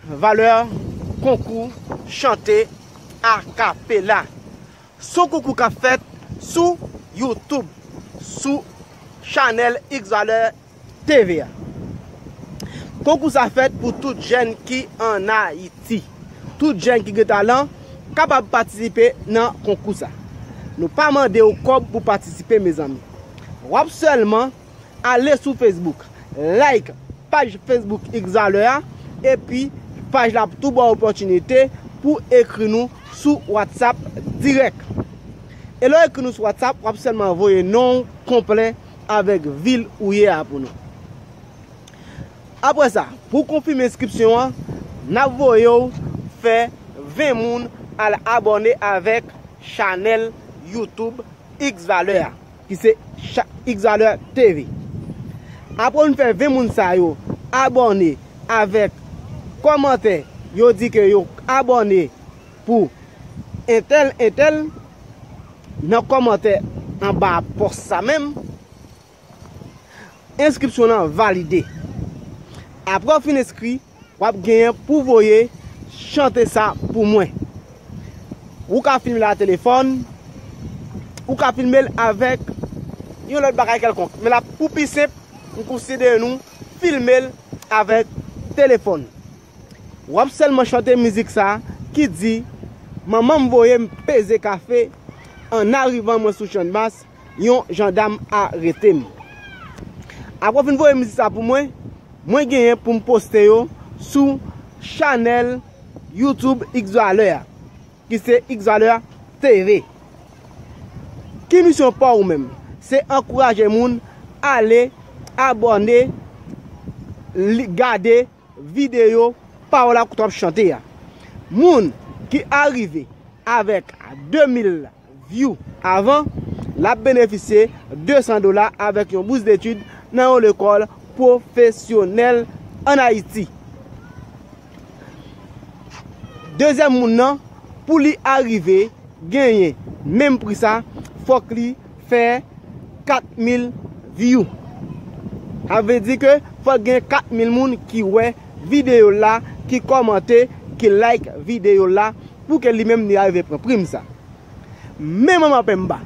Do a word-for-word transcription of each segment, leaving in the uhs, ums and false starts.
Valè konkou chante akapela. Se yon konkou k ap fèt sou YouTube, sou chanèl X Valè T V a. Konkou sa fèt pou tout jèn ki ann Ayiti. Tout jèn ki gen talan kapab patisipe nan konkou sa. Nou pa mande w kòb pou patisipe, mezanmi. W ap sèlman ale sou Facebook, like paj Facebook X Valè a, epi paj la ap tou ba w opòtinite pou ekri nou sou WhatsApp dirèk. E lè w ekri nou sou WhatsApp, w ap sèlman voye non w konplè avèk vil ou ye a pou nou. Apre sa, pou konfime enskripsyon an, n ap voye w fè ven moun al abòne avèk chanèl YouTube X Valè a, ki se cha-, X Valè T V. Apre w fin fè ven moun sa yo abòne avèk kòmantè, yo di ke yo abòne pou entèl, entèl, nan kòmantè anba pòs sa menm, enskripsyon an valide. Apre w fin enskri, w ap genyen pou voye chante sa pou mwen. Ou ka filme l a telefòn, ou ka filme l avèk yon lòt bagay kèlkonk. Men la, pou pi senp, m konsidere nou filme l avèk telefòn. W ap sèlman chante mizik sa ki di, manman m voye m peze kafe, an arivan mwen sou Channmas, yon jandam arete m. Apre w fin voye mizik sa pou mwen, mwen genyen pou m poste yo sou chanèl YouTube X Valè a, ki se X Valè T V. Ki misyon pa w ou menm? Se ankouraje moun ale abòne, li, gade videyo pawòl ak w t ap chante a. Moun ki arive avèk de mil view avan, l ap benefisye de san dola avèk yon bous detid nan yon lekòl pwofesyonèl ann Ayiti. Dezyèm moun nan, pou li arive genyen menm pri sa, fòk li fè kat mil view. Sa vle di ke fòk gen kat mil moun ki wè videyo la, ki kòmante, ki like videyo la, pou ke li menm li arive pran prim sa. Men manman penmba.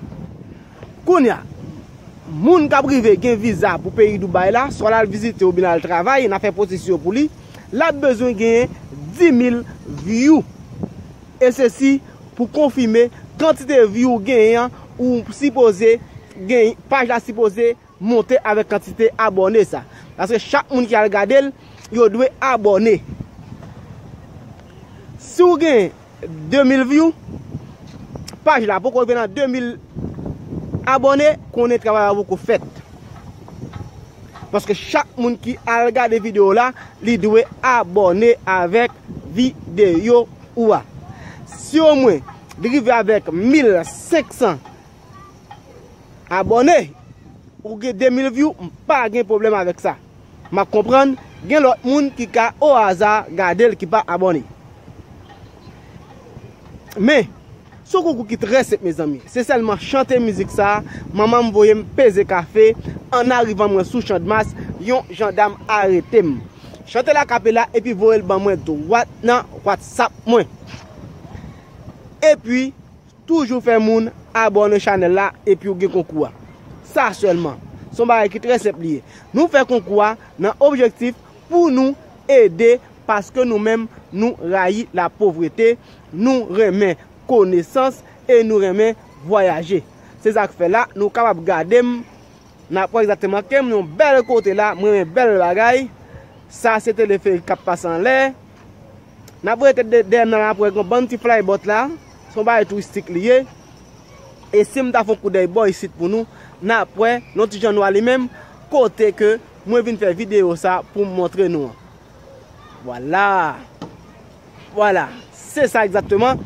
Kounye a, moun k ap rive gen viza pou peyi Dubai la, swa l al vizite oubyen l al travay, n a fè pwosesi yo pou li, l ap bezwen genyen dis mil view. E sesi pou konfime kantite view ou genyen an, ou sipoze genyen, paj la sipoze monte avèk kantite abòne sa. Paske chak moun ki al gade l, yo dwe abòne. Si w gen de mil view, paj la poko rive nan de mil abòne, konnen travay la poko fèt. Paske chak moun ki al gade videyo la, li dwe abòne avèk videyo ou a. Si omwen li rive avèk mil senk san abòne, ou gen de mil view, m pa gen pwoblèm avèk sa. M ap konprann, gen lòt moun ki ka o aza gade l ki pa abòne. Men, se yon konkou ki trè senp, mezanmi. Se sèlman chante mizik sa, manman m voye m peze kafe, an arivan mwen sou Channmas, yon jandam arete m. Chante l akapela epi voye l ban mwen dwat nan WhatsApp mwen. Epi, toujou fè moun abòne chanèl la epi w gen konkou a. Sa sèlman. Se yon bagay ki trè senp li ye. Nou fè konkou a nan objektif pou nou ede, paske nou menm nou rayi lapovrete, nou renmen konesans e nou renmen vwayaje. Se sa k fè la nou kapab gade m, n ap wè egzakteman ke m yon bèl kote la, mwen renmen bèl bagay. Sa se teleferik k ap pase anlè. N ap voye tèt dèyè m nan, n ap wè gen yon bann ti flybòt la. Se yon bagay touristik li ye. E si m ta fè yon koudèy bò isit pou nou, n ap wè yon ti jan nwa li menm, kote ke mwen vin fè videyo sa pou m montre nou an. Vwala. Vwala. Se sa egzakteman.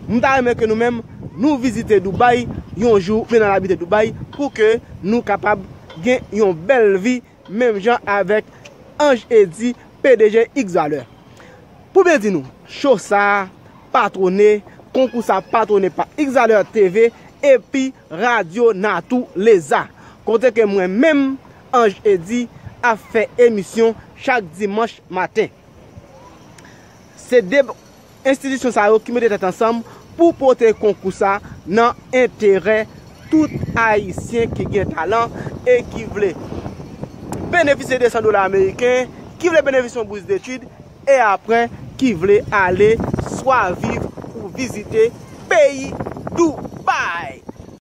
M ta renmen ke nou menm, nou vizite Dubai yon jou, oubyen n al abite Dubai, pou ke nou kapab gen yon bèl vi menm jan avèk Ange Eddy, P D G X Valè. Pou byen di nou, show sa a patwone, konkou sa a patwone pa X Valè T V epi Radyo Natureza, kote ke mwen menm, Ange Eddy, ap fè emisyon chak dimanch maten. Se de enstitisyon sa yo ki mete tèt ansanm pou pote konkou sa nan enterè tout Ayisyen ki gen talan e ki vle benefisye de san dola ameriken, ki vle benefisye yon bous detid, e apre ki vle ale swa viv ou vizite peyi Dubai.